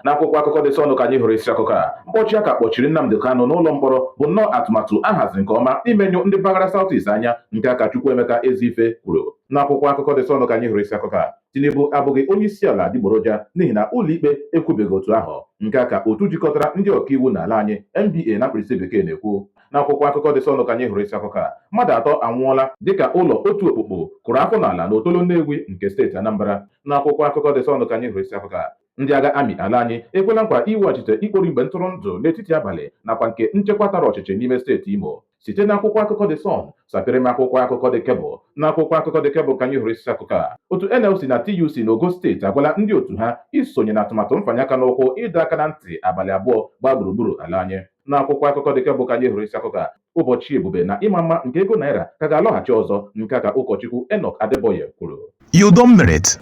N'akwụkwọ akụkọ The Sun ka anyị hụrụ isi akụkọ a: mkpọchi a ka kpọchiri Nnamdi Kanu n'ụlọ mkpọrọ bụ nnọọ atụmatụ a haziri nke ọma imenyụ ndị mpaghara South East anya, nke a ka Chukwuemeka Ezeife kwuru. N'akwụkwọ akụkọ The Sun ka anyị hụrụ isi akụkọ a: Tinubu abụghị onye isi ala adịgboroja n'ihi na ụlọikpe ekwubeghị otu ahụ, nke a ka otu jikọtara ndị ọkaiwu n'ala anyị NBA na mkpirisi bekee na-ekwu. N'akwụkwọ akụkọ The Sun ka anyị hụrụ isi akụkọ a: mmadụ atọ anwụọla dịka ụlọ otu okpukpo kụrụ afọ n'ala n'Otolo Nnewi nke steeti Anambra. N'akwụkwọ akụkọ The Sun ka anyị hụrụ isi akụkọ a: ndị agha amị ala anyị ekwela nkwa iweghachite ikpori mgbe ntụrụndụ n'etiti abalị nakwa nke nchekwa tara ọchịchị n'ime steeti Imo. Site n'akwụkwọ akụkọ The Sun, sapịrị m akwụkwọ akụkọ The Cable. N'akwụkwọ akụkọ The Cable ka anyị hụrụ isi akụkọ a: otu NLC na TUC n'ogo steeti agwala ndị otu ha isonye na atụmatụ mfanye aka n'ụkwụ ịdọ aka na ntị abalị 2 gbaa gburugburu ala anyị. N'akwụkwọ akụkọ The Cable ka anyị hụrụ isi akụkọ a: ụbọchị ebube na ịma mma nke ego naira ka ga-alọghachi ọzọ, nke a ka ụkọchukwu Enoch Adeboye kwuru. You don merit.